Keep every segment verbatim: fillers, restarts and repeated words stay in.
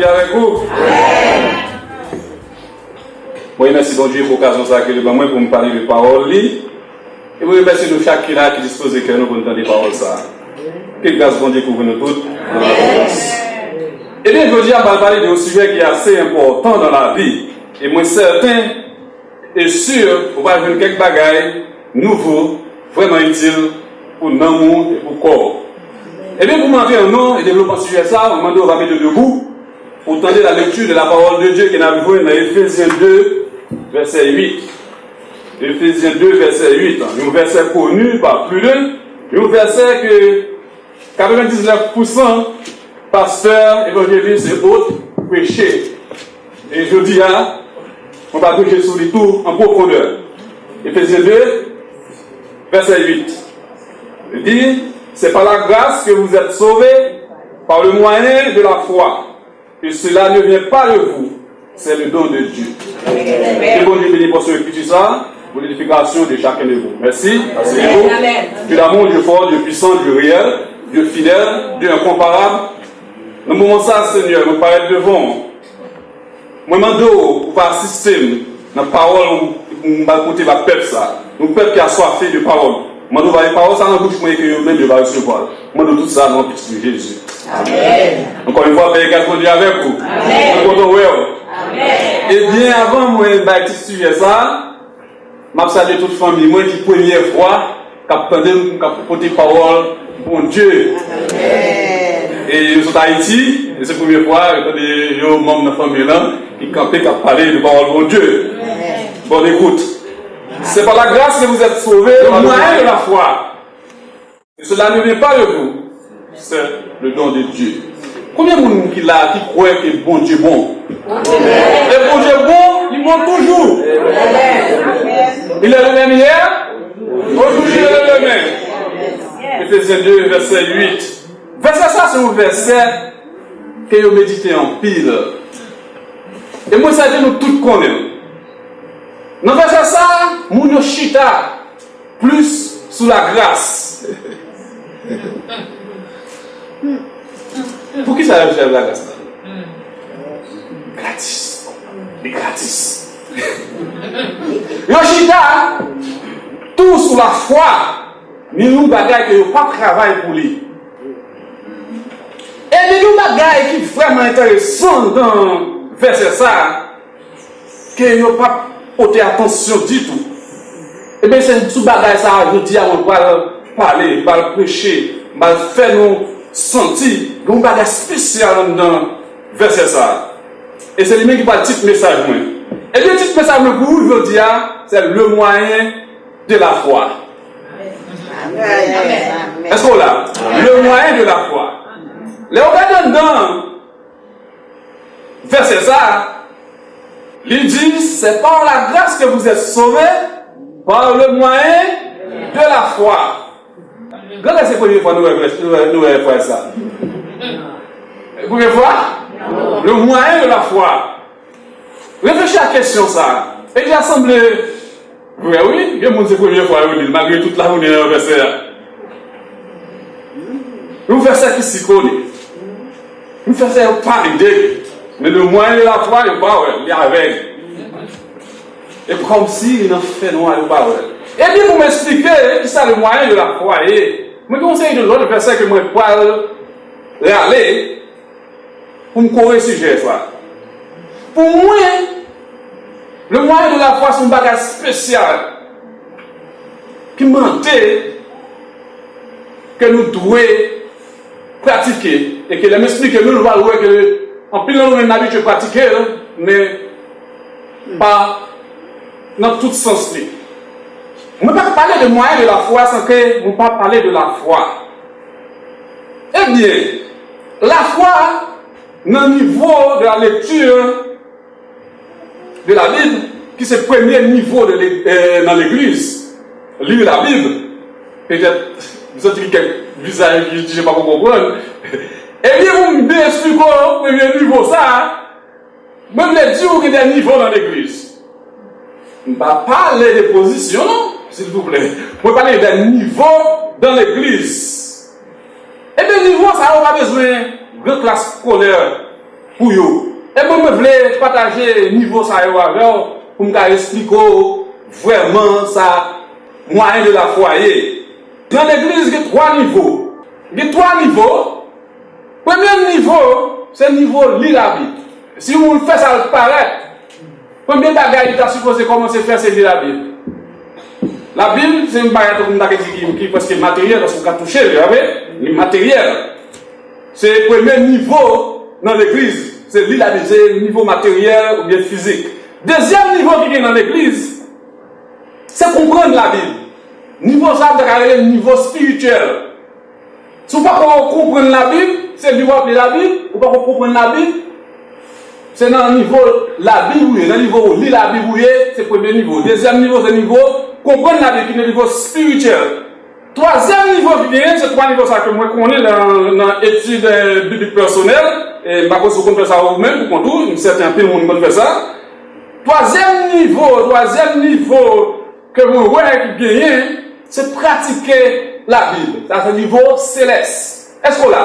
Avèk ou. Mwen remèsye Bondye pou okazyon sa ke li ban mwen pou m pale de pawòl li. E mwen remèsye nou chak ki la, ki dispoze kè nou pou n tande pawòl sa. Ke gras Bondye kouvri nou tout. Ebyen, jodi a, m pral pale de yon sijè ki ase enpòtan nan lavi. E mwen sèten e si ou va jwenn kèk bagay nouvo, vrèman itil pou nanm ou e pou kò w. Ebyen, pou m antre an non e devlopman sijè sa, mwen mande w va mete w debou pou tande la lecture de la parole de Dieu ke n ap jwenn nan Efezyen de, vèsè uit. Efezyen de, vèsè uit, yon vèsè koni pa pli de, yon vèsè ke katrevendiznèf pousan pastè, evanjelis e ot preche. E jodi a, mwen va preche sou li tou an pwofondè. Efezyen de, vèsè uit. Li di, c'est par la grâce que vous êtes sauvés, par le moyen de la foi. Et cela ne vient pas de vous, c'est le don de Dieu. Ke Bondye beni pòsyon ekriti sa pou ledifikasyon de chacun de vous. Mèsi. Aseyez-vous. Dieu d'amour, Dieu fort, Dieu puissant, Dieu réel, Dieu fidèle, Dieu incomparable. Nan moman sa, Senyè, mwen parèt devan w. Mwen mande w pou w asiste m nan pawòl ou, ou va pote ba pèp sa. Yon pèp ki aswafe de pawòl. Mande w ba yo pawòl sa nan bouch mwen e ke yo menm yo va resevwa l. Mande w tout sa nan non pitit ou Jezi. Amèn. Ankò yon fwa, bèl gras Bondye avèk ou. Amèn. Mwen kontan wè w. Amèn. Ebyen, avan mwen bay tit sijè sa, m ap salye tout fanmi mwen ki premyè fwa k ap tande m, k ap pote pawòl Bondye. Amèn. E yo sot Ayiti, e se premye fwa yo tande yon manm nan fanmi lan ki kanpe, k ap pale de pawòl Bondye. Amèn. Bonne écoute. C'est par la grâce que vous êtes sauvés, par le moyen de la foi. Et cela ne vient pas de vous. C'est le don de Dieu. Konbyen moun ki la ki kwè ke Bondye bon? E Bondye bon, li bon toujou. Il est le même hier, aujourd'hui et le demain. Efezyen de, vèsè uit. Vèsè sa se yon vèsè ke yo medite anpil. E mwen sa ke nou tout konnen. Nan vèsè sa, moun yo chita plis sou lagras. Poukisa yo chita sou lagras la? Gratis. Li gratis. Yo chita tou sou lafwa, ni yon bagay ke yo p ap travay pou li. E gen yon bagay ki vrèman enteresan nan vèsè sa, ke yo p ap pote atansyon ditou. Ebyen, se sou bagay sa a, jodi a, mwen pral pale, m pral preche, m pral fè nou santi gen yon bagay espesyal anndan vèsè sa a. E se li menm ki pral tit mesaj mwen. Ebyen, tit mesaj mwen pou ou jodi a, se le moyen de la foi. Amèn. Èske w la? Le moyen de la foi. Lè w gade anndan vèsè sa a, li di, c'est par la grâce que vous êtes sauvés, par le moyen de la foi. Gade se premye fwa nou wè, nou wè, nou wè fraz sa. Premye fwa? Le moyen de la foi. Reflechi a kesyon sa a. E ki a sanble vrè, wi, gen moun se premye fwa yo li l, malgre tout lajounen nan vèsè a. Yon vèsè ki si koni. Yon vèsè yo pale de li. Men le moyen de la foi, yo pa wè l, li avèg. E kòmsi li nan fènwa, yo pa wè l. Epi pou m esplike kisa le moyen de la foi ye, mwen gen yon seri de lòt vèsè ke mwen pral rale, pou m kore sijè sa. Pou mwen, le moyen de la foi se yon bagay espesyal ki mande ke nou dwe pratike, e ke lè m esplike nou, nou pral wè ke anpil nan nou menm n abitye pratike l, men pa nan tout sans li. Mwen pa ka pale de moyen de la foi san ke mwen pa pale de lafwa. Ebyen, lafwa nan nivo de la lecture de la Bible, ki se premye nivo de le-, eh, nan legliz, li la Bib, petèt, m santi gen kèk vizaj ki di, "Je pa konprann." Ebyen, pou m byen esplike w premye nivo sa a, mwen vle di w gen de nivo nan legliz. M pa pale de pozisyon, non, silvouplè. Mwen pale de nivo dan legliz. Ebyen, nivo sa yo pa bezwen gran klas kolè pou yo. E mwen, mwen vle pataje nivo sa yo avè w pou m ka esplike w vrèman sa mwayen de lafwa ye. Nan legliz, gen twa nivo. Gen twa nivo. Premye nivo, se nivo li Labib. Si yon moun fè sa l parèt, premye bagay li ta sipoze kòmanse fè, se li Labib. Labib, se yon bagay tankou m ta di ki, ki prèske materyèl, paske w ka touche l, li materyèl. Se premye nivo nan legliz. Se li Labib, se nivo materyèl oubyen fizik. Dezyèm nivo ki gen nan legliz, se konprann Labib. Nivo sa a, m ta ka rele nivo espirityèl. Si w pa ko konprann Labib, se li w ap li Labib, ou pa ko konprann Labib, se nan nivo Labib ou ye, nan nivo ou li Labib ou ye, se premye nivo. Dezyèm nivo, se nivo konprann Labib, ki se nivo espirityèl. Twazyèm nivo ki genyen, se twa nivo sa ke mwen konnen nan, nan etid, eh, biblik pèsonèl. E m pa konnen si w konn fè sa ou menm pou kont ou, m sèten anpil moun konn fè sa. Twazyèm nivo, twazyèm nivo ke mwen wè ki genyen, se pratike Labib. Sa se nivo selès. Èske w la?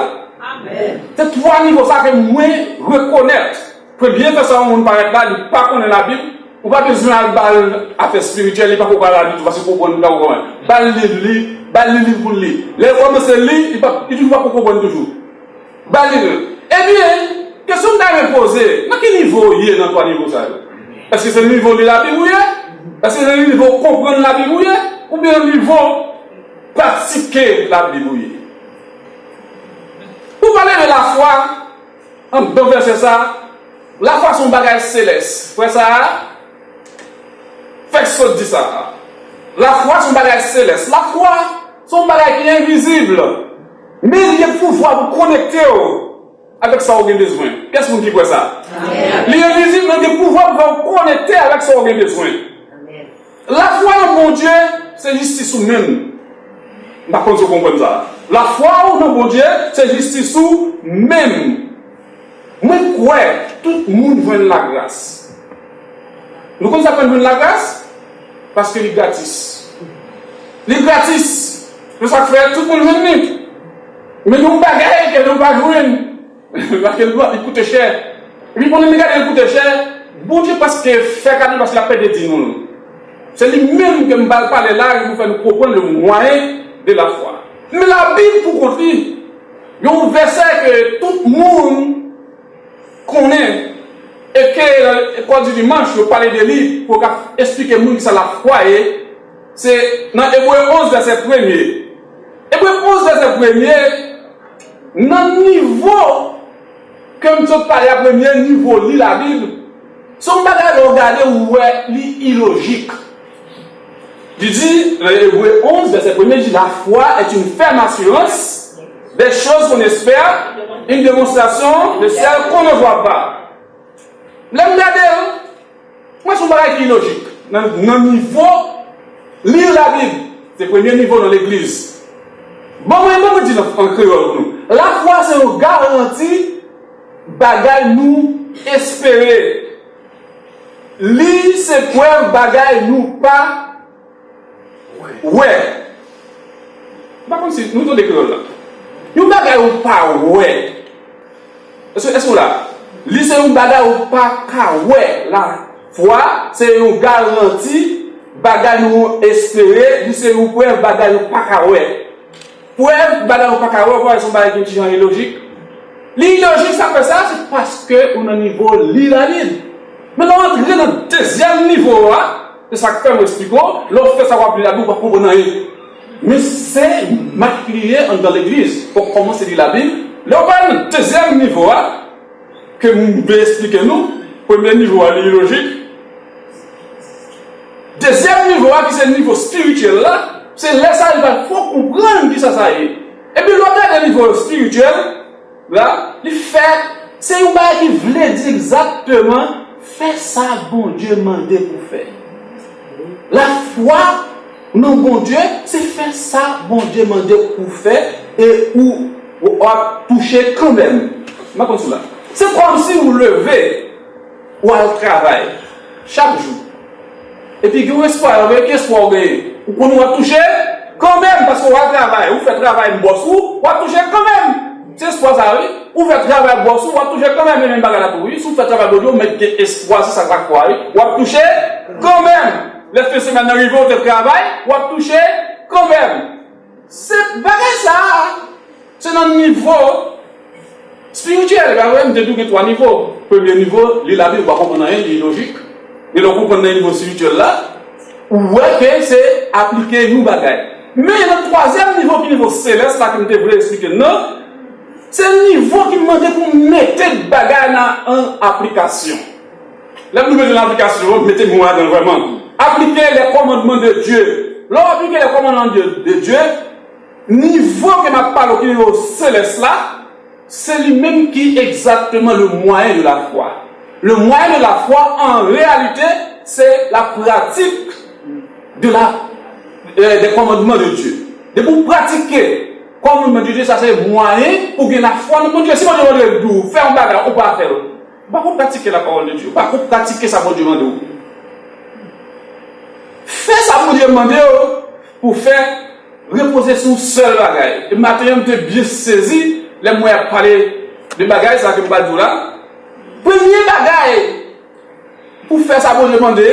Amèn. Se twa nivo sa ke mwen rekonèt. Premye fè sa yon moun parèt la, li pa konnen Labib, ou pa bezwen al ba l afè espirityèl, li pa ko pale la ditou, paske konprann li pa ko konprann. Ba l liv li, ba l li liv pou l li. Lè l kòmanse li, li pa, li toujou pa ko konprann toujou. Ba l li liv. Ebyen, kesyon m ta renmen poze, nan ki nivo w ye nan twa nivo sa yo? Èske se nivo li Labib ou ye? Èske se nivo konprann Labib ou ye? Oubyen nivo pratike Labib ou ye? Ou pale de lafwa, anndan vèsè sa, lafwa se yon bagay selès. Frè sa a, fèk sot di sa. Lafwa se yon bagay selès. Lafwa se yon bagay ki envizib. Men li gen pouvwa pou konekte w avèk sa w gen bezwen. Kiyès moun ki kwè sa? Amèn. Li envizib, men li gen pouvwa pou fè w konekte avèk sa w gen bezwen. Amèn. Lafwa nan Bondye, se jistis ou menm. M pa konn si w konprann sa. Lafwa ou nan Bondye, se jistis ou menm. Mwen kwè tout moun jwenn lagras. Nou konn sa k fè n jwenn lagras? Paske li gratis. Li gratis. Se sa k fè tout moun jwenn li. Men gen yon bagay ke nou pa jwenn. Paske li, li koute chè. Epi pandan n gade li koute chè, Bondye prèske fè kado paske l ap pèdi nou l. Se li menm ke m pral pale la, ki pou fè nou konprann le mwayen de lafwa. Men Labib pou kont li, yon vèsè ke tout moun konnen, e ke lekòl di dimanch yo pale de li, pou yo ka esplike moun kisa lafwa ye, se nan Ebre onz vèsè premye. Ebre onz vèsè premye, nan nivo ke m sot pale a, premye nivo li Labib, se yon bagay lè w gade ou wè li ilojik. Li di, nan Ebre onz, vèsè premye, di, la foi est une ferme assurance des choses qu'on espère, une démonstration de celles qu'on ne voit pas. Lè m gade l, mwen se yon bagay ki lojik. Nan, nan nivo li Labib, se premye nivo nan legliz. Bon, mwen, mwen, mwen di l an, an kreyòl pou nou. Lafwa se yon garanti bagay nou espere. Li se prèv bagay nou pa wè. M pa konn si nou tande kreyòl la. Yon bagay ou pa wè. Èske, èske w la? Li se yon bagay ou pa ka wè. Lafwa se yon garanti bagay nou espere. Li se yon prèv bagay nou pa ka wè. Prèv bagay ou pa ka wè, ou pa wè se yon bagay ki yon ti jan ilojik? Li ilojik, sa fè sa, se paske ou nan nivo li Labib. Men lè w antre nan dezyèm nivo a, se sa k fè mwen esplike w, lè w fè sa w ap li Labib, ou p ap konprann anyen. Men se mak li ye anndan legliz. Fò w kòmanse li Labib. Lè w pral nan dezyèm nivo a, ke m vle esplike nou, premye nivo a, li ilojik. Dezyèm nivo a, ki se nivo espirityèl la, se lè sa a, li va fè w konprann kisa sa ye. Epi lè w gade nivo espirityèl la, li fè, se yon bagay ki vle di egzakteman fè sa Bondye mande pou fè. Lafwa nan Bondye, se fè sa Bondye mande ou fè e ou, ou ap touche kanmenm. M pa konn si w la. Se kòmsi ou leve, ou al travay chak jou. Epi gen yon espwa, gen yon espwa ou genyen. Ou konnen w ap touche kanmenm, paske w al travay, ou fè travay bòs ou, w ap touche kanmenm. Se espwa sa, wi. Ou fè travay bòs ou, w ap touche kanmenm, e menm bagay la tou, wi. Si w fè travay Bondye, ou mèt gen espwa, se sa k lakwa, wi. W ap touche kanmenm. Lè fen semèn nan rive, ou te travay, w ap touche kanmenm. Se bagay sa a, se nan nivo espirityèl, pa vre? M te di w gen twa nivo. Premye nivo, li Labib, ou pa konprann anyen, li ilojik. Men lè w konprann nan nivo espirityèl la, ou wè ke se aplike yon bagay. Men nan twazyèm nivo, ki nivo selès la ke m te vle eksplike n nan, se nivo ki mande pou mete bagay nan an aplikasyon. Lè m di mete nan aplikasyon, mete mo ladan l vrèman. Aplike les commandements de Dieu. Lè w aplike les commandements de, de Dieu, nivo ke m ap pale w, ki nivo selès la, se li menm ki egzakteman le moyen de la foi. Le moyen de la foi, en réalité, c'est la pratique de la, euh, des commandements de Dieu. Depi w pratike kòmandman de Dye, sa se mwayen pou gen lafwa nan Bondye. Si Bondye mande w di w fè yon bagay, ou pa fè l, ou pa ko pratike la parole de Dieu, ou pa ko pratike sa Bondye mande w. Fè sa Bondye mande w pou fè, repoze sou yon sèl bagay. E maten an, m te byen sezi lè m wè y ap pale de bagay sa ke m pral di w la. Premye bagay pou fè sa Bondye mande,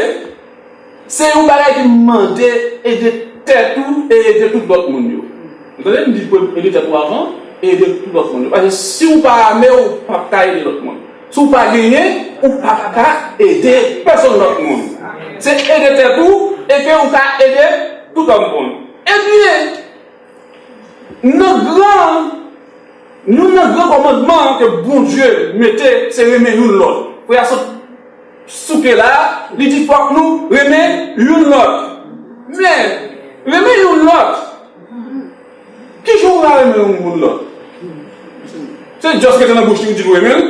se yon bagay ki mande ede tèt ou e ede tout lòt moun yo. Ou tande m di pou ede tèt ou avan e ede tout lòt moun yo. Paske si w pa ame, ou p ap ka ede lòt moun. Si w pa genyen, ou p ap ka ede pèsonn lòt moun. Se ede tèt ou e ke ou ka ede tout lòt moun. Ebyen, nan gran, youn nan gran kòmandman ke Bondye mete, se renmen youn lòt. Frè a sot souke la, li di fòk nou renmen youn lòt. Men, renmen youn lòt, kijan w ka renmen yon moun lòt? Se just rete nan bouch li, ou di w renmen l?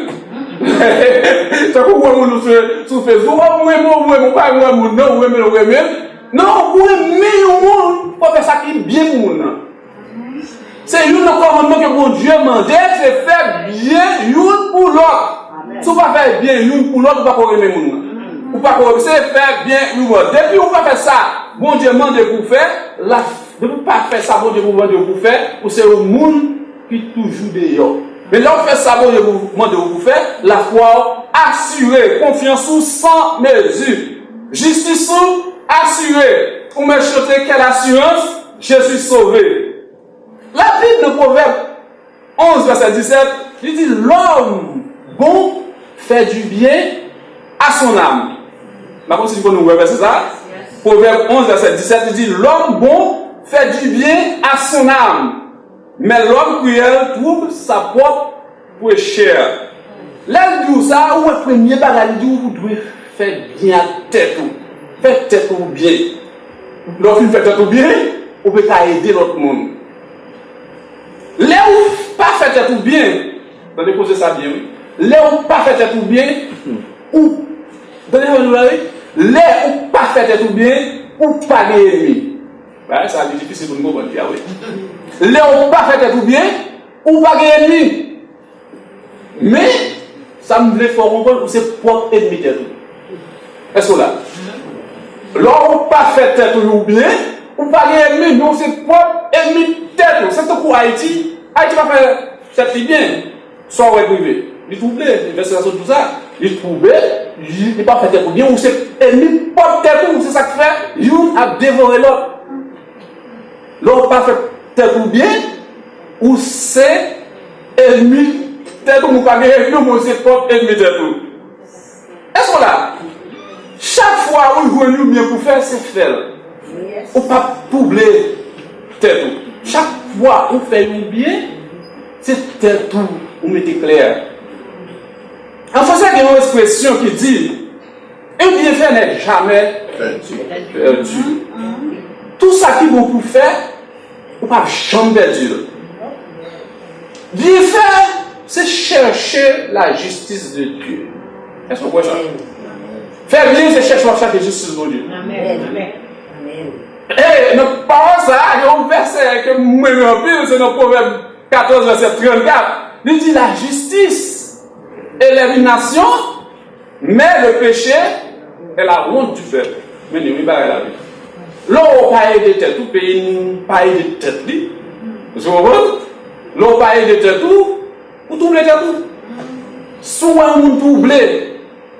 Tankou w wè moun sou, sou Facebook, "Oh, mwen renmen w, mwen renmen w," ou pa renmen moun, non, ou renmen l, ou renmen l. Non, pou w renmen yon moun, fò w fè sa ki byen pou moun nan. Se youn nan kòmandman ke Bondye mande, se fè byen youn pou lòt. Si w pa fè byen youn pou lòt, ou pa ko renmen moun nan. Ou pa ko, se fè byen youn pou lòt. Depi ou pa fè sa Bondye mande pou w fè, la, depi ou pa fè sa Bondye pou mande w pou fè, ou se yon moun ki toujou deyò. Men lè w fè sa Bondye pou mande w pou fè, lafwa w asire, konfyans ou san mezi, jistis ou asire. Ou mèt chante, quelle assurance, je suis sauvé. Labib nan Pwovèb onz, vèsè disèt, li di, "L'homme bon fait du bien à son âme." M pa konn si nou konn wè vèsè sa. Pwovèb onz, vèsè disèt, li di, "L'homme bon fait du bien à son âme, mais l'homme cruel trouble sa propre péchère." Lè l di w sa, ou wè premye bagay li di w, ou dwe fè byen ak tèt ou. Fè tèt ou byen. Lè w fin fè tèt ou byen, ou pe ka ede lòt moun. Lè ou pa fè tèt ou byen, tande koze sa byen, wi. Lè ou pa fè tèt ou byen, ou, tande koze sa, wi. Lè ou pa fè tèt ou byen, ou pa gen enmi. Bagay sa li difisil pou nou konprann, wi. Lè ou pa fè tèt ou byen, ou pa gen enmi. Men, sa m vle fè w konprann, ou se pwòp enmi tèt ou. Èske w la? Lè w pa fè tèt ou byen, ou pa gen enmi, men ou se pwòp enmi tèt ou. Se tankou Ayiti. Ayiti pa fè tèt li byen. Sa w wè k rive? Li twouble. Vèsè a sot di w sa. Li twouble, li, li pa fè tèt ou byen. Ou se enmi pwòp tèt ou. Se sa k fè youn ap devore lòt. Lè w pa fè tèt ou byen, ou se enmi tèt ou, ou pa gen enmi, ou se pwòp enmi tèt ou. Èske w la? Chak fwa ou jwenn yon byen pou fè, se fè l. Ou p ap twouble tèt ou. Chak fwa ou fè yon byen, se tèt ou ou mete klè. An fransè, gen yon ekspresyon ki di, un bienfait n'est jamais perdu. Tout sa ki bon pou fè, ou p ap janm pèdi l. Byenfè, se chèche la justice de Dieu. Èske w kwè sa? Fè byen, se chèche, w ap chèche jistis Bondye. Amèn. E nan pawòl sa a, gen yon vèsè ke m renmen anpil, se nan Pwovèb katòz, vèsè trannkat. Li di, la justice élimine la nation, mais le péché est la honte du peuple. Men li, wi, bagay la, wi. Lè w pa ede tèt ou, peyi n pa ede tèt li. Ou konprann? Lè w pa ede tèt ou, Ou twouble tèt ou. Si w wè yon moun twouble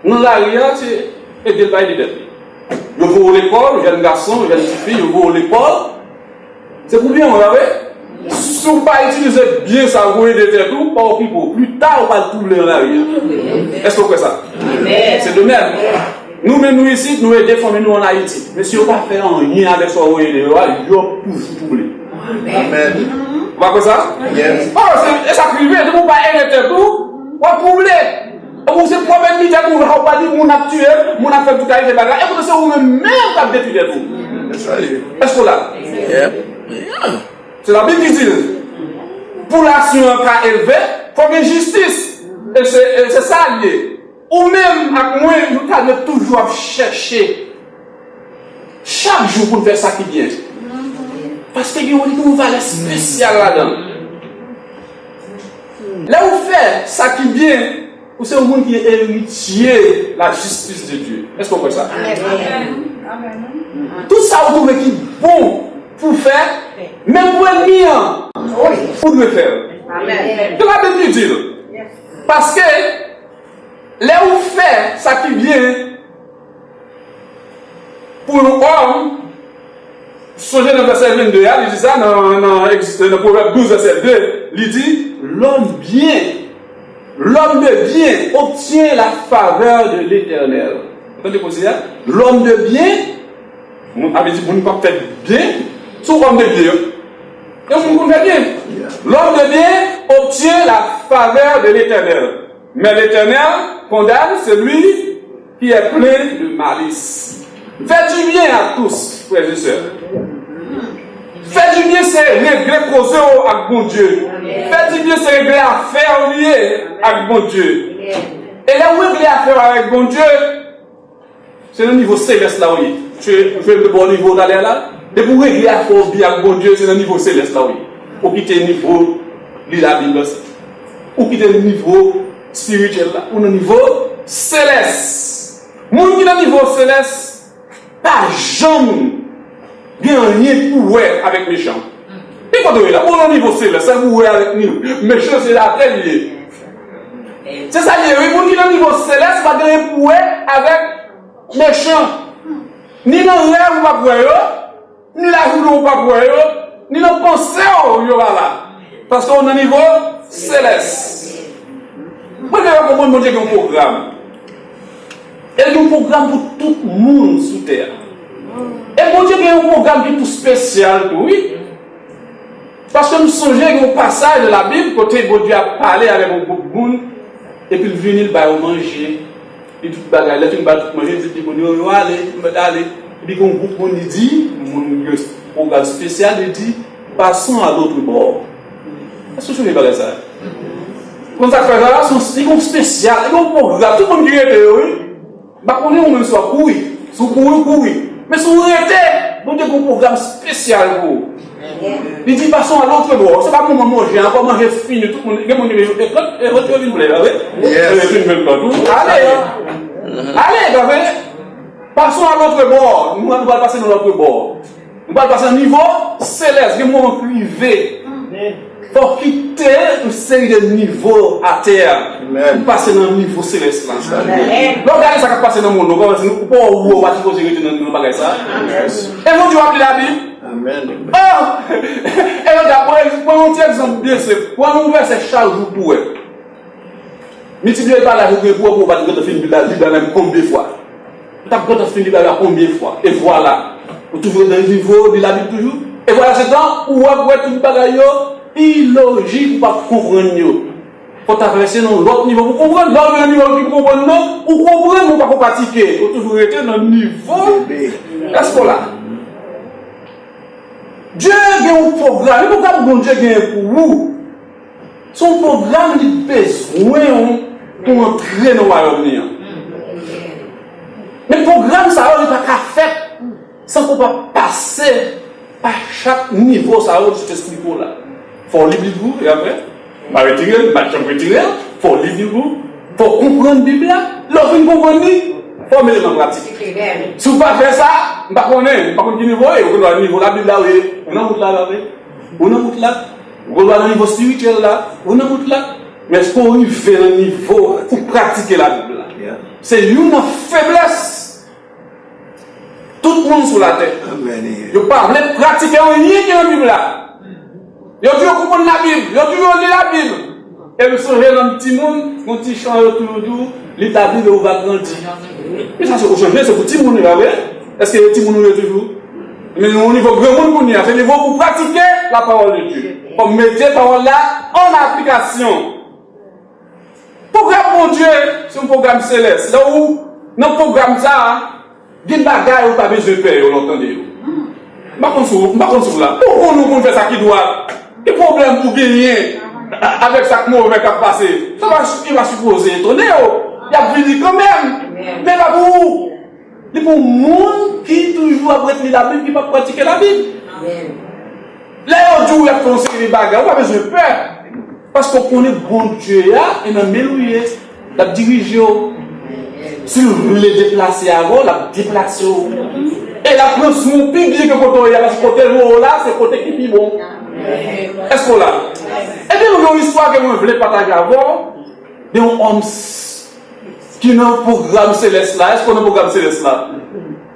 nan lari a, se ede l pa ede tèt li. Yo voye w lekòl, jèn gason, jèn tifi, yo voye w lekòl. Se pou byen w, pa vre? Si w pa itilize byen sa pou ede tèt ou, pa okipe w. Pli ta, ou pral twouble nan lari a. Èske w kwè sa? Se de menm. Nou menm, nou isit, nou ede fanmi nou ann Ayiti. Men si yo pa fè anyen avèk sa w voye de yo a, yo ap toujou twouble. Amèn. Ou pa kwè sa? Yes. Oh, se, e sa k rive, depi w pa ede tèt ou, w ap twouble. Ou se pwòp ènmi tèt ou, ou pa di moun ap tiye, moun ap fè tout kalite bagay. E poutan se ou menm menm k ap detwi tèt ou. Èske w la? Yeah. Yeah. Se Labib ki di l. Pou nasyon an ka elve, fò gen jistis. E se, e se sa l ye. Ou menm ak mwen, nou ta dwe toujou ap chèche chak jou pou n fè sa ki byen. Paske gen yon, gen yon valè espesyal ladan l. Lè ou fè sa ki byen, ou se yon moun ki eritye lajistis de Dye. Èske w kwè sa? Tout sa ou twouve ki bon pou fè, menm pou ènmi an, ou dwe fè l. Se Labib ki di l. Paske lè ou fè sa ki byen pou yon òm, sonje nan vèsè vennde a, li di sa nan, nan, nan Pwovèb douz, vèsè de, li di, L'homme bien, l'homme de bien obtient la faveur de l'Éternel. Ou tande koze a? L'homme de bien, moun, sa vle di moun k ap fè byen, se yon òm de byen. Yon moun konn fè byen. L'homme de bien obtient la faveur de l'Éternel. Mais l'Éternel condamne celui qui est plein de malice. Fè dibyen a tous, frè e sè. Fè dibyen se regle koze w ak Bondye. Fè dibyen se regle afè w li ye ak Bondye. E lè w regle afè w avèk Bondye, se nan nivo selès la w ye. Jwe, jwe m te ba w nivo talè la. Depi w regle afè w byen ak Bondye, se nan nivo selès la w ye. Ou kite nivo li Labib la sa. Ou kite nivo espirityèl la. Ou nan nivo selès. Moun ki nan nivo selès pa janm gen anyen pou wè avèk mechan. Ki kote w ye la? Ou nan nivo selès, sa pou wè avèk ni mechan se atè li ye. Se sa li ye, wi, moun ki nan nivo selès pa gen anyen pou wè avèk mechan. Ni nan rèv ou p ap wè yo, ni lajounen ou p ap wè yo, ni nan panse w yo pa la. Paske w nan nivo selès. Mwen fè yo konprann Bondye gen yon pwogram. E gen yon pwogram pou tout moun sou tè a. E Bondye gen yon pwogram ki tou espesyal tou, wi. Paske m sonje gen yon pasaj nan Labib kote Bondye ap pale avèk yon gwoup moun, epi l vini, l ba yo manje, li tout bagay. Lè l fin ba tout manje, li di moun yo, yo ale, yo mèt ale. Epi gen yon gwoup moun, li di, moun yo, pwogram espesyal, li di, Passons à l'autre bord. Èske w sonje bagay sa a? Konn sa k fè sa? Se yon, se yon espesyal, se yon pwogram. Tout moun ki rete yo, wi. M pa konnen ou menm si w ap kouri. Si w kouri, w kouri. Men si w rete, Bondye gen yon pwogram espesyal pou ou. Li di, Passons à l'autre bord. Se pa moman manje ankò, manje fini, tout moun, gen moun ki vin jwenn plant, e vant yo vin plen, pa vre? Yes. E vin jwenn plant, wi. Ale! Ale, pa vre? Passons à l'autre bord. Nou, nou pral pase nan lòt bò. Nou pral pase nan nivo selès. Gen moman k rive. Fò w kite yon seri de nivo atè a pou pase nan nivo selès la. Lè w gade sa k ap pase nan mond lan, ou pa wè, ou pa sipoze rete nan, nan bagay sa. E Bondye w ap li Labib. Oh! E yo gade, pran, pran yon ti egzanp byen senp. Pran yon vèsè chak jou pou wè. Miltipliye pa laj ou gen pou wè pou w pa t gentan fin li Labib la menm konbyen fwa. Ou t ap gentan fin li Labib la konbyen fwa. E vwala. Ou toujou nan nivo li Labib toujou. E vwala se tan ou wè pou wè tout bagay yo ilojik ou p ap konprann yo. Fò w travèse nan yon lòt nivo pou w konprann. Lè w rive nan nivo ki pou konprann nan, ou konprann men w pako pratike. Ou toujou rete nan nivo èske w la. Dye gen yon pwogram. Li pwogram Bondye genyen pou ou. Se yon pwogram li bezwen w pou antre nan wayòm li an. Men pwogram sa yo, li pa ka fèt san ke w pa pase pa chak nivo sa yo m sot esplike w la. Fò w li Bib ou, e apre, m a retire l, m pa t janm retire l, fò w li Bib ou, fò w konprann Bib la, lè w fin konprann li, fò w mete l an pratik. Si w pa fè sa, m pa konnen, m pa konn ki nivo w ye, ou gen dwa nivo Labib la w ye, ou nan wout la, pa vre? Ou nan wout la. Ou gen dwa nan nivo espirityèl la, ou nan wout la. Men èske w rive nan nivo pou pratike Labib la? Se youn nan feblès tout moun sou latè. Yo pa vle pratike anyen ki nan Bib la. Yo di yo konprann Labib, yo di yo li Labib. E m sonje lè m timoun, yon ti chan yo toujou di w, li Labib e ou va grandi. Men sa se ou chanje, se pou timoun yo, pa vre? Èske timoun ou ye toujou? Men nou nivo granmoun kounye a, se nivo pou pratike la parole de Dieu. Pou mete pawòl la an aplikasyon. Pwogram Bondye se yon pwogram selès. Lè ou nan pwogram sa a, gen bagay ou pa bezwen pè yo lè w tande yo. M pa konn si w, m pa konn si w la. Ou konn ou konn fè sa ki dwat. Ki pwoblèm ou genyen avèk sa k move k ap pase? Sa pa, li pa sipoze etone w. Y ap vini kanmenm. Men pa pou ou. Li pou moun ki toujou ap ret li Labib, ki p ap pratike Labib. Lè yo di w y ap fè yon seri de bagay, ou pa bezwen pè. Paske w konnen Bondye a, e nan men l ou ye. L ap dirije w. Si l vle deplase avè w, l ap deplase w. E l ap pran swen w pi byen ke kote w ye a, paske kote l voye w la, se kote ki pi bon. Èske w la? Ebyen, nou gen yon istwa ke mwen vle pataje avè w, de yon òm s- ki nan pwogram selès la. Èske w nan pwogram selès la?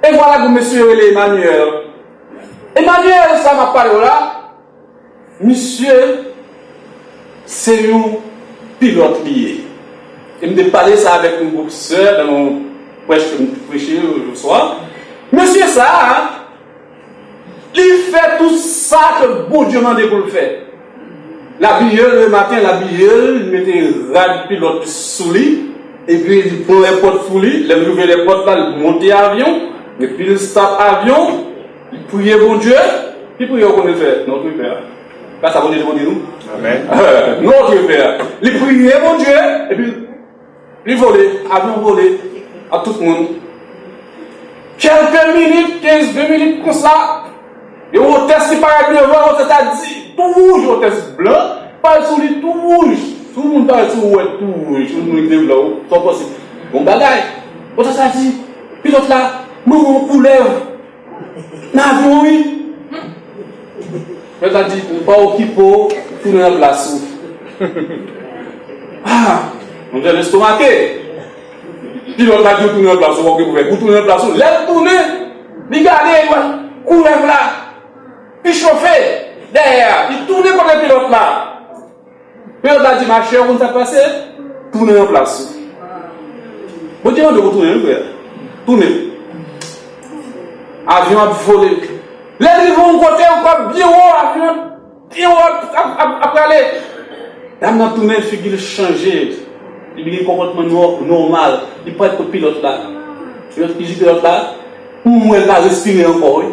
E vwala gen yon mesye yo rele Emmanuel. Emmanuel, sa m ap pale w la, misye se yon pilòt li ye. E m te pale sa avèk yon gwoup sè nan yon prèch ke m te preche yon swa. Mesye sa a, li fè tout sa ke Bondye mande pou l fè. L abiye l lematen, l abiye l, li mete rad pilòt sou li, epi li pran lèpòt sou li. Lè l rive lèpòt la, li monte avyon, epi l start avyon, li priye Bondye. Ki priyè w konnen fè? Notre Père. Pa sa Bondye te konnen nou? Amèn. Notre Père. Li priye Bondye, epi li vole, avyon vole ak tout moun. Kèlke minit, kenz, ven minit konsa, yon otès ki parèt devan, otès la di, tou wouj, otès blan, parèt sou li tou wouj. Tout moun parèt sou ou wè tou wouj, tout moun ki te blan, sa w panse? Bon bagay. Otès la di, pilòt la, mwen wè yon koulèv. Nan avyon wi. Pilòt la di, ou pa okipe w, tounen nan plas ou. Ah, mwen estomake. Pilòt la di w tounen nan plas ou, ou pa okipe w, ou tounen nan plas ou. Lè l tounen, li gade, li wè koulèv la, li chofe dèyè a. Li tounen kote pilòt la. Pilòt la di, machè, ou konn sa k pase? Tounen nan plas ou. Bondye mande w pou tounen, wi, frè. Tounen. Avyon ap vole. Lè l rive yon kote, yon kòb byen wo, avyon byen wo ap, ap, ap, ap prale. Dam nan tounen, figi l chanje. Li vin gen konpòtman nò-, nòmal. Li parèt kot pilòt la. Pilòt, li di pilòt la, M wè l pa respire ankò, wi.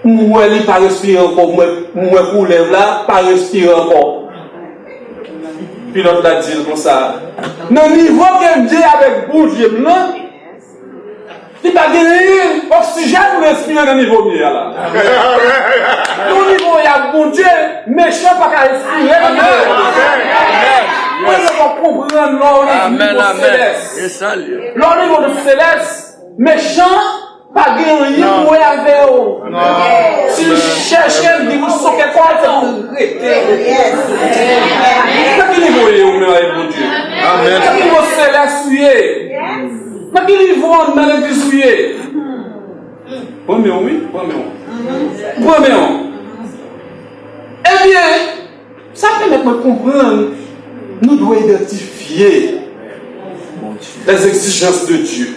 M wè li pa respire ankò. M wè, m wè koulèv la pa respire ankò. Pilòt la di l konsa, nan nivo ke m ye avèk Bondye m nan, li pa genyen oksijèn pou respire nan nivo m ye a la. Nan nivo w ye ak Bondye, mechan pa ka respire nan nivo w. Mwen, mwen konprann lè w nan nivo selès. Lè w nivo de selès, mechan pa gen anyen pou wè avè w. Si l chèche l, li soke kò l, se pou l rete. Nan ki nivo w ye ou menm avèk Bondye? Nan ki nivo selès ou ye? Nan ki nivo nan legliz ou ye? Pran men w, wi, pran men w. Pran men w. Ebyen, sa pèmèt mwen konprann nou dwe idantifye les exigences de Dieu.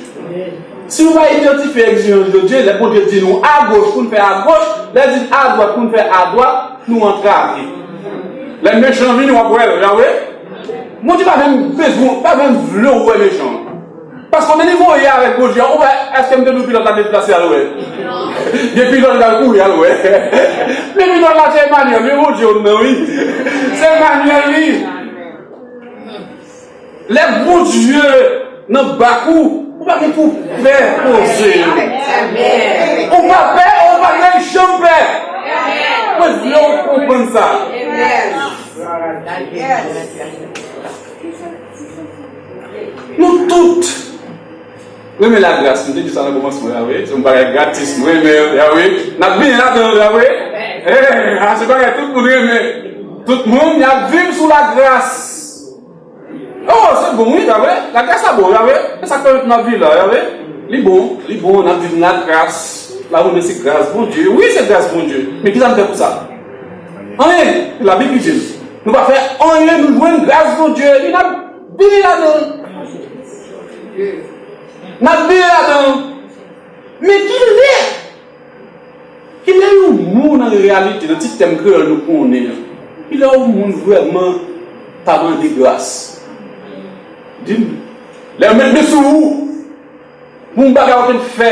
Si nou pa idantifye egzijans de Dye, lè Bondye di nou agoch pou n fè agoch, lè l di n adwat pou n fè adwat, nou antrave. Lè mechan vini, w ap wè l, Yawe. Bondye pa menm bezwen, pa menm vle w wè mechan. Paske nan nivo w ye avèk Bondye a, ou wè, èske m te di w pilòt la deplase al wè? Gen pilòt ki al kouri al wè. Men pilòt la se Emmanuel, men Bondye w nan, wi. Se Emmanuel, wi. Lè Bondye nan bak ou, ou pa gen pou pè poze. Ou pa pè, ou pa gen janm pè. Mwen vle w konprann sa. Nou tout renmen lagras. M te di sa nan kòmansman, Yawe. Se yon bagay gratis. Nou renmen, Yawe. N ap byen ladan l, Yawe. Eh, a se bagay tout moun renmen. Tout moun, y ap viv sou lagras. Oh, se bon, wi, pa vre? Lagras la bon, pa vre? Se sa k pèmèt nou ap viv la, pa vre? Li bon, li bon, n ap viv nan lagras. La, nou se gras Bondye. Wi, se gras Bondye. Men ki sa nou fè pou sa? Anyen. Labib li di n, nou pa fè anyen, nou jwenn gras Bondye. Epi n ap byen ladan l. N ap byen ladan l. Men ki lè Kilè yon moun an reyalite, nan ti tèm kreyòl nou konnen an, kilè yon moun vrèman pa mande gras? Di m. Lè yo met men sou ou, pou yon bagay ou te fè,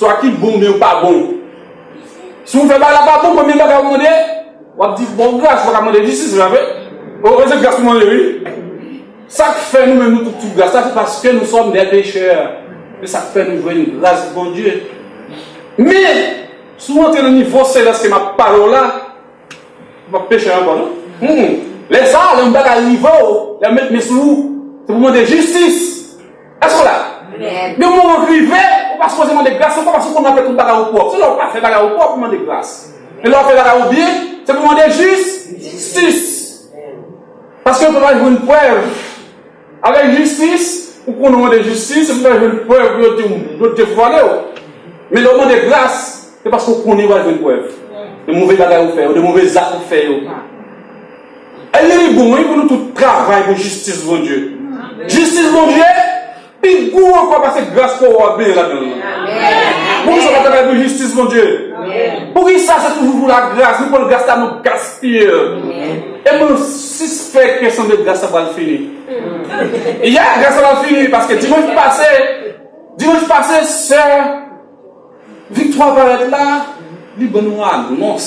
swa ki bon oubyen pa bon. Si w fè bagay la pa bon, premye bagay ou mande, w ap di, "Bon, gras, ou pa ka mande jistis, vre?" O, o, se gras ou mande, wi. Sa k fè nou menm nou tout sou gras la, se paske nous sommes des pécheurs. Se sa k fè nou jwenn gras Bondye. Men, si w antre nan nivo selès ke m ap pale w la, w ap peche ankò, non? Hmm. Lè sa a, lè yon bagay rive w, lè yo met men sou ou, se pou mande jistis. Èske w la? Amen. Gen yon moman k rive, ou pa sipoze mande gras ankò, paske ou konn w ap fè tout bagay ou pwòp. Se lè w pa fè bagay ou pwòp, ou mande gras. Men lè w fè bagay ou byen, se pou mande jis, jistis. Paske yo pa jwenn prèv. Avèk jistis, ou konnen w mande jistis, se pou yo jwenn prèv pou yo di w, yo devwale w. Men lè w mande gras, se paske w konnen w pa jwenn prèv de move bagay ou fè yo, de move zak ou fè yo. E li bon, wi, pou nou tout travay pou jistis Bondye. Jistis Bondye, pi gwo ankò pase gras ke w ap benyen ladan l lan. Poukisa w pa travay pou jistis Bondye? Poukisa se toujou pou lagras? Nou pran gras la, nou gaspiye l. E mwen sispèk ke sanble gras la pral fini. Ya, gras la pral fini, paske dimanch pase, dimanch pase, sè Viktwa parèt la, li ban nou anons.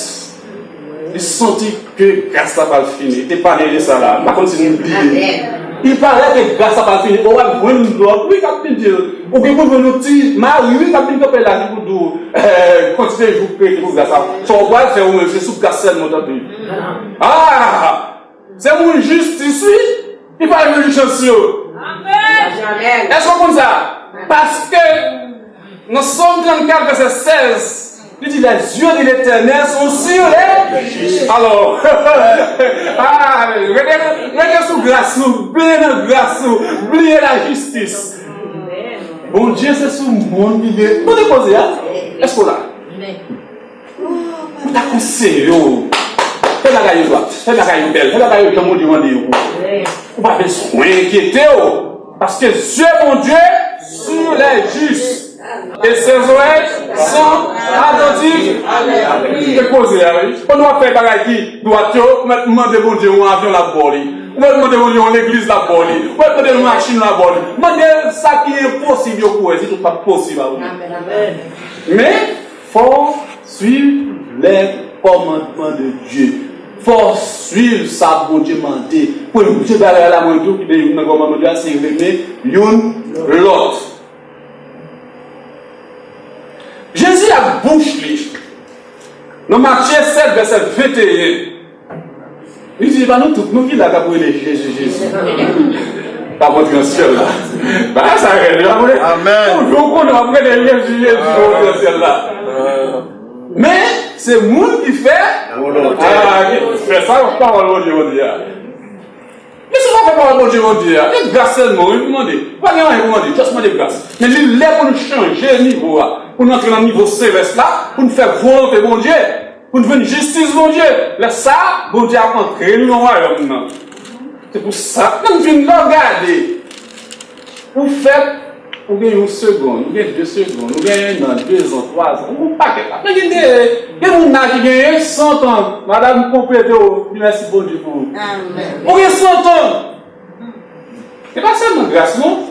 Li santi ke gras la pral fini. Li te pale de sa la. M pa konn si nou bliye. Li pale ke gras la pral fini. Ou ap jwenn lòt, wi, k ap vin di l. Ou gen pou jwenn yon ti mari, wi, k ap vin kanpe la, ki pou di w, eh, kantite jou k rete pou gras la. Sa w pral fè ou menm, se sou gras sèlman w t ap viv. Ah! Se moun jistis, wi, ki pa jwenn chans yo. Amen. Èske w konn sa? Paske nan Sòm trannkat, vèsè sèz, li di, "Les yeux de l'Éternel sont sur les justes." Alò, ah, rete, rete sou gras nou, bliye nan gras nou, bliye lajistis. Bondye se sou moun li ye. Kote koze a? Èske w la? Mwen ta konseye w, fè bagay yo dwat, fè bagay yo bèl, fè bagay yo jan Bondye mande yo pou ou. Ou pa bezwen enkyete w, paske zye Bondye sur les justes, et ses oreilles sont attentives. Kite koze a, wi. Pandan w ap fè bagay ki dwat yo, ou mèt mande Bondye yon avyon, l ap ba w li. Ou mèt mande Bondye yon legliz, l ap ba w li. Ou mèt mande yon machin, l ap ba w li. Mande l sa ki enposib yo pou wè, si tout pa posib a ou. Men, Fò w swiv lè kòmandman de Dye. Fò w swiv sa Bondye mande. Premye bagay la, mwen di w, ki te youn nan kòmandman Dye a, se renmen youn lòt. Jezi ak bouch li, nan Matye sèt, vèsè venteyen, Li di, "E pa nou tout, nou ki la k ap rele Jezi, Jezi. K ap antre nan syèl la." Bagay sa rèd, wi, pa vre? Amèn. Toujou konnen w ap rele Jezi, Jezi, w ap antre nan syèl la. Men, se moun ki fè volonte. Ah, ki fè sa, pawòl Bondye, Bondye a. Men si w pa fè pawòl Bondye, Bondye a, se gras sèlman, wi, pou mande. Pa gen anyen pou mande, just mande gras. Men li lè pou nou chanje nivo a, pou nou antre nan nivo selès la, pou nou fè volonte Bondye. Pou n jwenn jistis Bondye. Lè sa a, Bondye ap antre nou nan wayòm nan. Se pou sa, nan fin lè w gade, ou fèt, ou gen yon segonn, ou gen de segonn, ou gen en an, de zan, twa zan, ou gen yon pakèt la. Men gen de, gen moun la ki genyen san tan. Madanm, m konplete w, di mèsi Bondye pou ou. Amèn. Ou gen san tan. Se pa sèlman gras, non,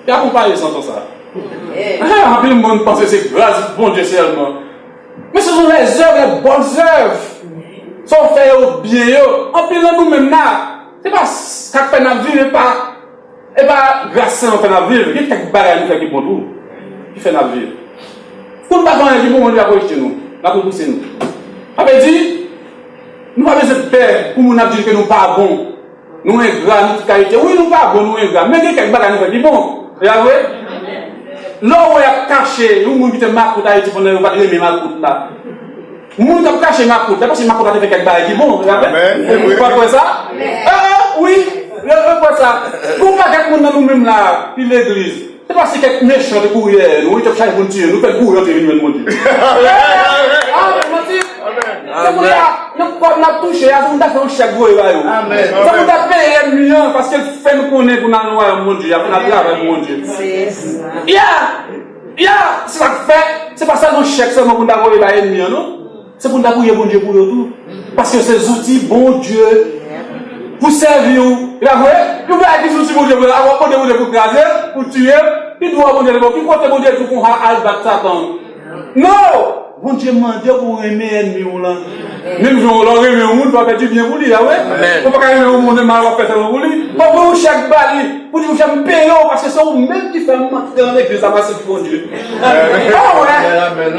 ki akonpaye san tan sa a. Ah, anpil moun panse se gras Bondye sèlman. Men se sou lèzèv, lè bòn zèv. Sa w fè yo byen yo. Anpil nan nou menm la, se pa sa k fè n ap viv, e pa, e pa gras sèlman fè n ap viv. Gen kèk bagay nou fè ki bon tou, ki fè n ap viv. Pou n pa fè anyen ki bon, Bondye ap rejte nou. L ap repouse nou. Sa vle di, nou pa bezwen pè pou moun ap di ke nou pa bon. Nou engra, nou tout kalite. Wi, nou pa bon, nou engra. Men gen kèk bagay nou fè ki bon. E pa vre? Lè w wè y ap kache yon moun ki te makout Ayiti pandan yo pa t renmen makout la. Moun k ap kache makout la, paske makout la te fè kèk bagay ki bon. E pa vre? Amèn. Ou pa kwè sa? Eh, wi. Yo, yo kwè sa. Gon pakèt moun nan nou menm la, ki legliz. Se paske kèk mechan te kouri dèyè nou, wi, te ap chache pou n tiye nou, fè n kouri antre vin jwenn Bondye. Ah, manti. Se moun la, nan kòb n ap touche a, se moun ta fè yon chèk voye ba yo. Se moun ta peye ènmi an, paske l fè n konnen pou n al nan wayòm Bondye a, pou n al travay pou Bondye. Yeah! Yeah! Se sa k fè, se pa sèlman chèk sèlman pou n ta voye bay ènmi an, non. Se pou n ta priye Bondye pou yo tou. Paske se zouti Bondye pou sèvi w. E pa vre? Yon bagay ki zouti Bondye pou yo, w ap mande Bondye pou kraze l, pou tiye l, ki dwa Bondye te ba w? Ki kote Bondye di w konsa al bat Satan? Non! Bondye mande w pou w renmen ènmi w lan. Menm jan w lè w renmen yon moun, fò w fè dibyen pou li, a vre? Ou pa ka renmen yon moun, men mal w ap fè sèlman pou li. Fò w voye yon chèk ba li. Pou di, "Monchè, m peye w, paske se ou menm ki fè m antre nan legliz la, m al sèvi Bondye." Oh, wè.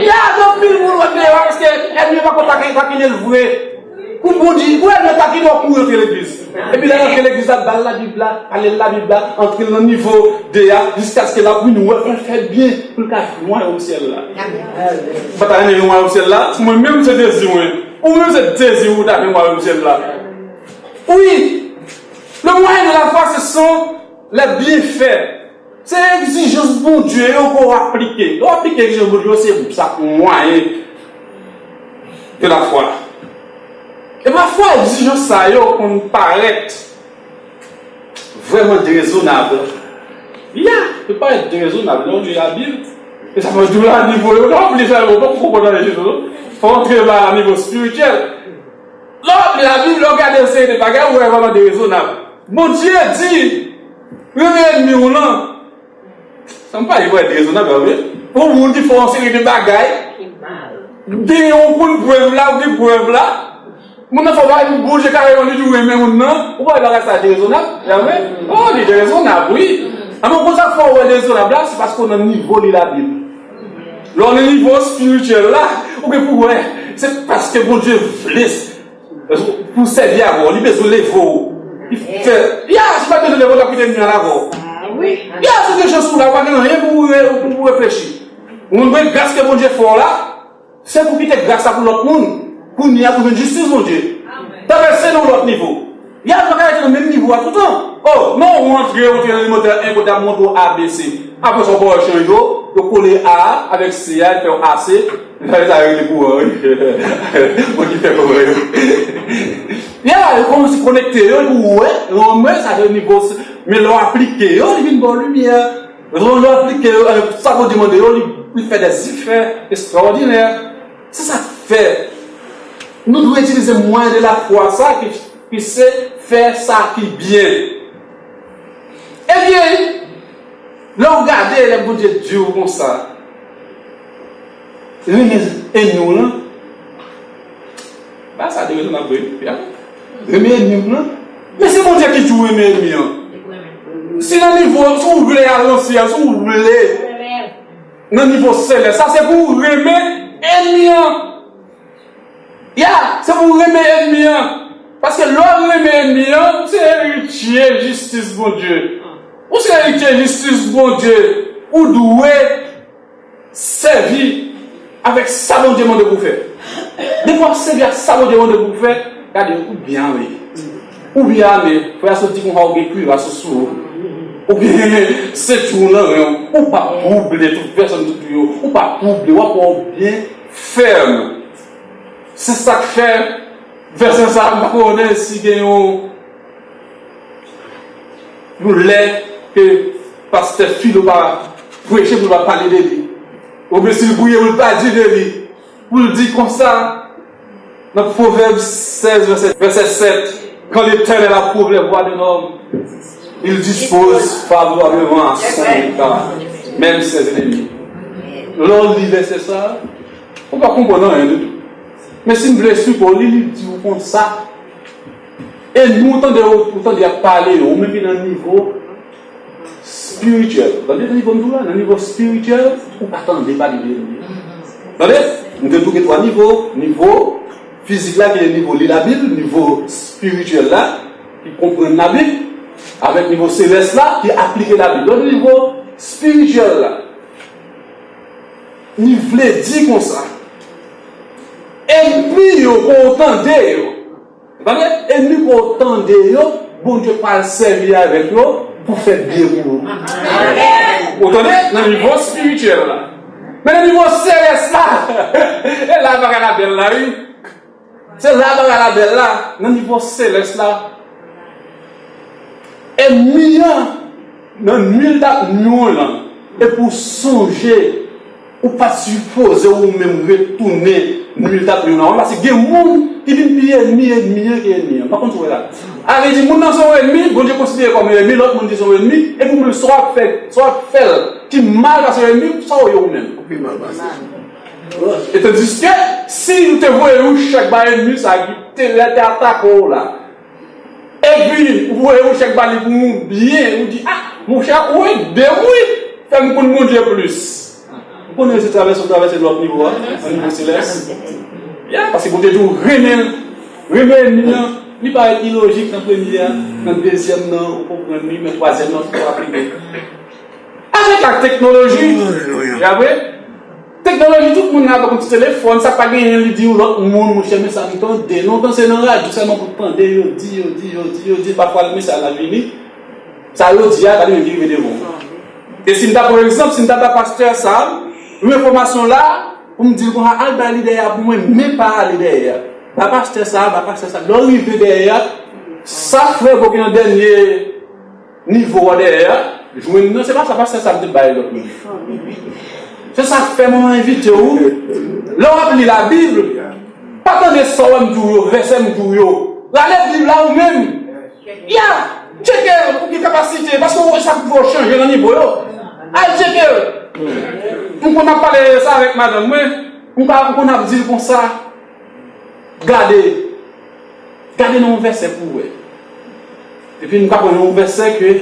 Ya, gen anpil moun wè peye w, paske ènmi yo pa konn takinen l vre. Pou Bondye, pou ènmi yo takinen w, kouri antre legliz. Epi lè l antre legliz la, ba l Labib la, pale l Labib la, antre l nan nivo de a, jiskaske l ap vin wè, fè l fè byen, pou l ka jwenn wayòm syèl la. Ou pa ta renmen jwenn wayòm syèl la? Mwen menm, se dezi mwen. Ou menm, se dezi ou ta jwenn wayòm syèl la. Wi, le moyen de la foi, ce sont les bienfaits. Se egzijans Bondye yo ke w aplike. Lè w aplike egzijans Bondye yo, se sa k mwayen de la foi. E pafwa, egzijans sa yo konn parèt vrèman derezonab. Ya, yo parèt derezonab lè w li Labib. E sa fè w di w la nivo yo, lè w ap li sa yo, w poko konprann anyen ditou, non. Fò w antre ba nivo espirityèl. Lè w ap li Labib, lè w gade yon seri de bagay, ou wè vrèman derezonab. Bondye di, renmen ènmi w lan. Sa m pa di w wè derezonab, vre. Pou moun ki fè yon seri de bagay, gen yon moun prèv la, ou gen prèv la. Moun nan fè yon bagay pou Bondye kareman, li di w renmen moun nan. Ou pa wè bagay sa derezonab, vre? Oh, li derezonab, wi. Anben, konsa fò w wè derezonab la, se paske w nan nivo li Labib. Lè w nan nivo espirityèl la, ou gen pou wè, se paske Bondye vle pou sèvi avè w, li bezwen leve w. Li fè, ya, si pa bezwen leve w, l ap kite ènmi an lave w. Ya, si w gen chans ou la, ou pa gen anyen pou ou re-, pou ou reflechi. Ou konn gras ke Bondye fè w la, se pou kite gras la pou lòt moun. Kounye a pou jwenn jistis Bondye. Travèse nan yon lòt nivo. Ya, nou pa ka rete nan menm nivo a toutan. Oh, non, ou antre, ou antre nan limòtèl en kote ap montre w A B C. Apre sa, ou pa wè chanje w, yo kole A a avèk C a, fè w A C. Sa, sa rele kouran, wi. Mwen ki fè kouran yo. Ya, yo kòmanse konekte yo, epi ou wè, ou wè, sa se nivo, men lè w aplike yo, li vin ba w limyè. Lè w aplike yo, eh, sa Bondye mande yo, li, li fè dè zifè estrawòdinè. Se sa k fè nou dwe itilize mwayen de la foi sa ki, ki se fè sa ki byen. Ebyen, lè w gade, lè Bondye di w konsa, renmen ènmi w lan, ba sa de rezon ap vre, ya. Renmen ènmi w lan. Men se Bondye ki di w renmen ènmi an. Si nan nivo, si w vle al nan syèl, si w vle nan nivo selès, sa se pou w renmen ènmi an. Ya, se pou w renmen ènmi an. Paske lè w renmen ènmi an, ou se eritye jistis Bondye. Ou se eritye jistis Bondye. Ou dwe sèvi avèk sa Bondye mande pou w fè. Depi w ap sèvi ak sa Bondye mande pou w fè, gade, ou byen ame. Ou byen ame. Frè a sot di konsa, ou gen kiras sou ou. Ou gen senti w nan ren w. Ou p ap twouble tout pèsòn ki toutouye w. Ou p ap twouble. W ap wè w byen fèm. Se sa k fè vèsè sa a, m pa konnen si gen yon, yon lè ke pastè Filo pa preche pou l pa pale de li. Oubyen si l priye pou l pa di de li. Pou l di konsa, nan Pwovèb sèz, vèsè, vèsè sèt, quand l'Éternel approuve les voies d'un homme, il dispose favorablement à son état, même ses ennemis. Lè w li vèsè sa a, ou pa konprann anyen ditou. Men si m vle esplike w li, li di w konsa. E nou tande, ou tande y ap pale yo, ou menm ki nan nivo espirityèl. Tande nan nivo m di w la, nan nivo espirityèl, ou pa tande pale de Bondye. Tande? Nou te tou gen twa nivo, nivo fizik la ki se nivo li Labib, nivo espirityèl la ki konprann Labib, avèk nivo selès la ki aplike Labib. Donk nivo espirityèl la, li vle di konsa, ènmi yo ke w tande yo, tande, ènmi ke w tande yo, Bondye pral sèvi avèk yo pou fè byen pou yo. Ou tande? Nan nivo espirityèl la. Men nan nivo selès la, e la bagay la bèl la, wi. Se la bagay la bèl la, nan nivo selès la. Ènmi an, nan nwi l t ap nwi w lan, epi w sonje, ou pa t sipoze ou menm retounen nwi l t ap nwi w lan. Paske gen moun ki vin pi ènmi ènmi an ke ènmi an. M pa konn si w wè sa. A vle di, moun nan se yon ènmi, Bondye konsidere kòm yon ènmi, lòt moun di se yon ènmi, epi ou menm sa w ap fè, sa w ap fè l ki mal pase yon ènmi, sa w ye ou menm? Ou pi mal pase. E tandiske, si nou te voye yon chèk bay ènmi sa ki te, te atake w la, epi ou voye yon chèk ba li pou yon byen, ou di, a, monchè, ou ede m wi, fè m konn Bondye plis. Ou konnen se travèse, ou travèse lòt nivo a, nan nivo selès. Ya, paske Bondye di w renmen, renmen ènmi an, li parèt ilojik nan premye a, nan dezyèm nan, ou konprann li, men twazyèm nan, ou aplike. Avèk la teknoloji, alelouya, e apre, teknoloji, tout moun gen yon ti telefòn, sa pa genyen, li di yon lòt moun, monchè, men sa m tande. Lontan se nan radyo sèlman pou tande, yo di, yo di, yo di, yo di, pafwa mesaj la vini. Sa yo di a, pa li menm ki rive devan w. E si m ta pran egzanp, si m ta ba pastè sa, yon enfòmasyon la, pou m di l konsa, al bay li dèyè a pou mwen, men pa ale dèyè a. Ba pastè sa, ba pastè sa. Lè w rive dèyè a, sa frè Bokin an dènye nivo a dèyè a, jwenn nan, se pa sa pastè sa m te bay lòt moun. Se sa k fè mwen envite w, lè w ap li Labib, pa tande sa w wè m di w yo, vèsè m di w yo. Rale Bib la ou menm. Ya, tcheke l, ou gen kapasite, paske w wè sa k fè w chanje nan nivo yo. Al tcheke l. M konn ap pale sa avèk madanm mwen, m pa, m konn ap di l konsa. Gade. Gade nan yon vèsè pou w wè. Epi nou ka pran yon vèsè ke,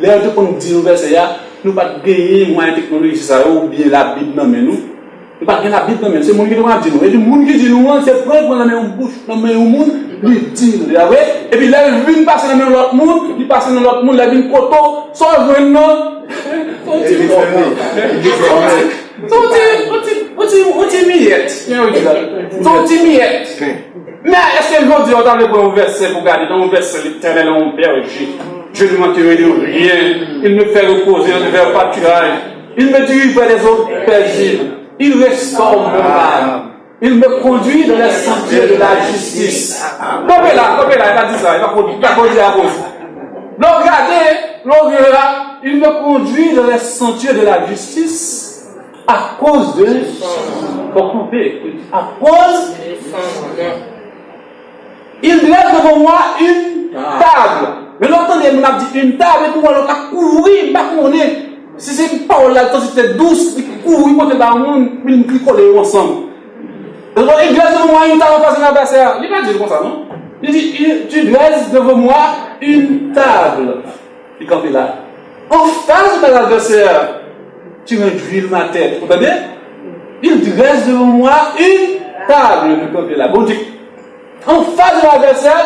lè yo te konn di nou vèsè a, nou pa t genyen mwayen teknoloji sa yo oubyen Labib nan men nou. Nou pa t gen Labib nan men nou. Se moun ki te konn ap di nou. Epi moun ki di nou an, se pran, pran nan men yon bouch, nan men yon moun, li di nou, deja vre. Epi lè l vin pase nan men yon lòt moun, li pase nan lòt moun, lè l vin kote w, sa w jwenn nan? Se yon ti, yon ti, yon ti, yon ti miyèt. Jan yo di la. Se yon ti miyèt. Men èske jodi a w ta vle pran yon vèsè pou gade, nan yon vèsè, L'Éternel est mon berger, je ne manquerai de rien. Il me fait reposer dans de verts pâturages. Il me dirige vers des eaux paisibles. Il restaure mon âme. Il me conduit dans les sentiers de la justice. Kanpe la, kanpe la, e pa di sa, e pa fò, e pa fò di akoz. Lè w gade, lè w gade la, il me conduit dans les sentiers de la justice à cause de, fò kanpe, à cause, il dresse devant moi une table. Men lè w tande moun ap di une table, epi w wè lòt la kouri, m pa konnen si se pawòl la, tan si te dous, li kouri pote l ba yon moun, epi l koule yo ansanm. Donk, il dresse devant moi une table en face de mon adversaire. Li pa di l konsa, non. Li di, il, tu dresses devant moi une table. Li kanpe la. En face de mon adversaire, tu réjouis ma tête. Ou tande? Il dresse devant moi une table. Li kanpe la. Bondye, en face de mon adversaire,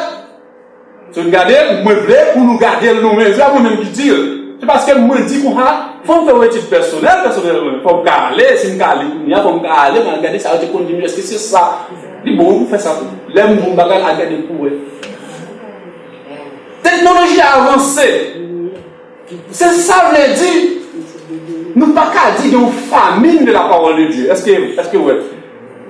si nou gade, mwen vle pou nou gade l nou menm. Se pa mwen menm ki di l. Se paske mwen di konsa, fò m fè yon etid pèsonèl, pèsonèl mwen. Fò m ka ale, si m ka li kounye a, fò m ka ale, m al gade sa yo te konn di m yo, èske se sa? Li bon wi pou fè sa tou. Lè m di yon bagay, al gade l pou wè. Teknoloji a avanse. Se sa vle di, nou pa ka di gen yon famine de la parole de Dieu. Èske, èske w wè?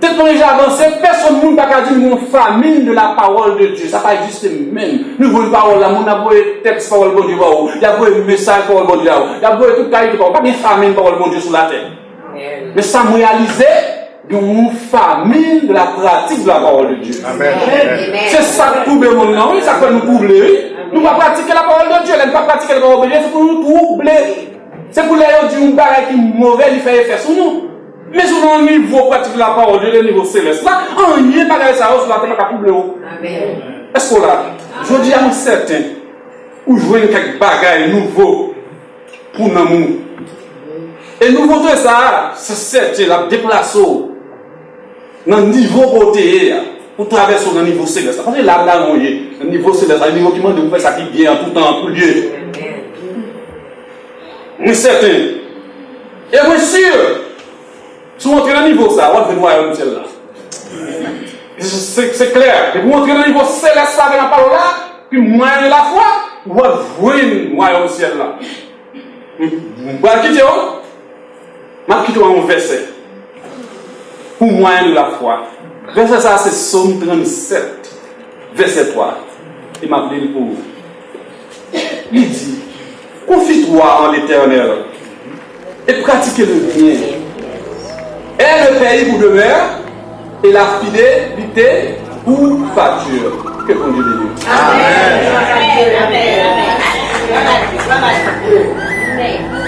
Teknoloji avanse, pèsonn moun pa ka di nou gen yon famine de la parole de Dieu. Sa pa egziste menm. Nou voye pawòl la, moun ap voye tèks pawòl Bondye ba ou. Y ap voye mesaj pawòl Bondye ba ou. Y ap voye tout kalite pawòl. Pa gen famine pawòl Bondye sou latè. Men sa m reyalize, gen yon famine de la pratique de la parole de Dieu. Amen. Se sa k twouble monn nan, wi, sa k fè nou twouble, wi. Nou pa pratike la parole de Dieu, lè nou pa pratike la parole de Dieu, se pou nou twouble. Se pou lè yo di yon bagay ki move, li fè efè sou nou. Men si w nan yon nivo pratik la parole de Dieu, nivo selès la, anyen bagay sa yo sou latè pa ka twouble w. Èske w la? Jodi a, mwen sèten, ou jwenn kèk bagay nouvo pou nanm ou. E nouvote sa a, se sèten, l ap deplase w nan nivo kote w ye a, pou travèse w nan nivo selès la. Paske la, la nou ye, nan nivo selès la, nivo ki mande pou fè sa ki byen an toutan, an tou lye. Mwen sèten, e mwen si, si w antre nan nivo sa a, w ap jwenn wayòm syèl la. Se, se, se klè, depi w antre nan nivo selès la, nan pawòl la, Ki mwayen de lafwa, w ap jwenn wayòm syèl la. M pral kite w, m ap kite w yon vèsè. Pou mwayen de lafwa. Vèsè sa a se Sòm trannsèt, vèsè twa. E m ap li l pou ou. Li di, confie-toi en l'Éternel et pratique le bien. Aie le pays pour demeure et la fidélité pour pâture. Que Bondye beni w. Amen. Amen. Amen. Amen.